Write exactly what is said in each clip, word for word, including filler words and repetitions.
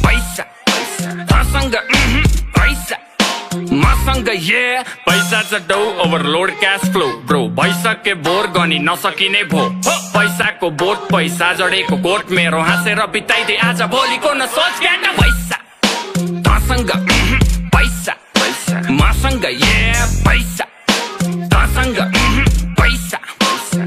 पैसा, तँसँग, उहुँ, पैसा, मसँग, yeah। पैसा छ डौ, overload cash flow, bro। भइसके बोर, गनी नसकिने भो, हो। पैसाको बोट, पैसा जडेको कोट, मेरो हाँसेर बिताइदे आज भोलिको नसोच, get पैसा, तँसँग, उहुँ, पैसा, मसँग, yeah, पैसा, तँसँग, उहुँ, पैसा,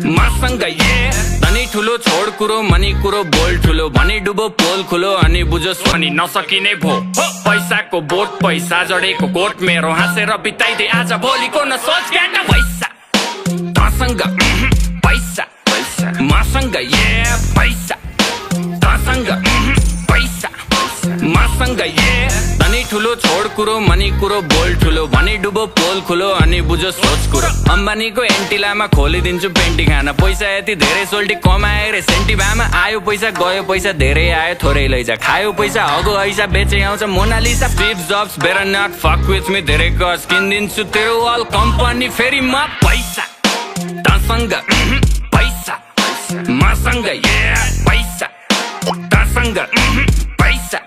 मसँग, yeah। धनी ठुलो छोड कुरो, मनी कुरो बोल ठुलो, भनी डुबो पोल खुलो, अनि बुझोस्, अनि नसकिने भो, हो। पैसाको बोट, पैसा जडेको कोट, मेरो हाँसेर बिताइदे आज भोलिको नसोच, get पैसा, तँसँग, उहुँ, पैसा, मसँग, yeah, पैसा, तँसँग, उहुँ, पैसा, मसँग, yeah। धनी ठुलो छोड कुरो, मनी कुरो बोल ठुलो, भनी डुबो पोल खुलो, अनि बुझो सोच कुरो। अम्बानीको एन्टिलामा खोलिदिन्छु पेन्टी खाना। पैसा यति धेरै सोल्टी कमाए रे सेन्टी भामा। आयो पैसा, गयो पैसा, धेरै आयो, थोरै लैजा। खायो पैसा, हगो ऐसा, बेचे आउँछ Mona Lisa. Steve Jobs, better not fuck with me, धेरै कस किनिदिन्छु तेरो अल कम्पनी फेरि म। पैसा, तँसँग, उहुँ, पैसा, मसँग, yeah, पैसा, तँसँग, उहुँ, पैसा,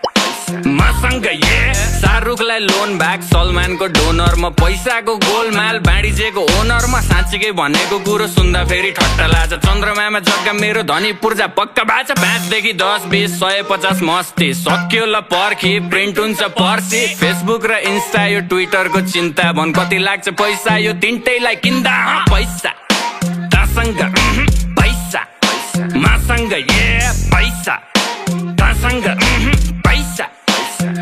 मसँग, yeah। शाहरुखलाई लोन ब्याक, सलमानको डोनरमा, पैसाको गोलमाल बाँडिजेको ओनरमा। साँच्चीकै भनेको कुरो सुन्दा फेरि ठट्टा लाग्छ। चन्द्रमामा जग्गा मेरो, धनी पूर्जा पक्का बाचा। पाँचदेखि दस, बिस, सय पचास, मस्ती सक्यो ल पर्खी, प्रिन्ट हुन्छ पर्सि। फेसबुक र इन्स्टा, यो ट्विटरको चिन्ता, भन कति लाग्छ पैसा यो तिनटैलाई किन्दा, हँ, पैसा, तँसँग, उहुँ, पैसा, मसँग, yeah, पैसा, तँसँग, उहुँ, पैसा,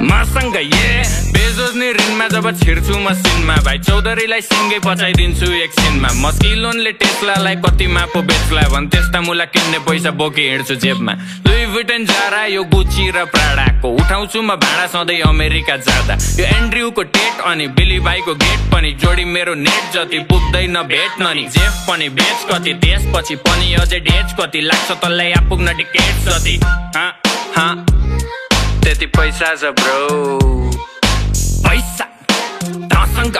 मसँग, yeah। बेजोस नि ऋणमा जब छिर्छु म सिनमा, भाइ चौधरीलाई सिङ्गै पचाइदिन्छु एकछिनमा। मस्किलोनले टेस्लालाई कतिमा पो बेच्ला, भन त्यस्ता मुला किन्ने पैसा बोकी हिँड्छु जेबमा। लुई भुटेन, जारा, यो गुची र प्राडाको उठाउँछु म भाँडा सधैँ अमेरिका जाँदा। यो एन्ड्रुको टेट अनि बिली भाइको गेट पनि जोडी मेरो नेट जति पुग्दैन भेट न नि। जेफ पनि बेच कति, त्यसपछि पनि अझै डेच कति, लाग्छ तँलाई आपुग्न डिकेट जति। हाँ, हाँ, त्यति पैसा छ ब्रो। पैसा, तँसँग,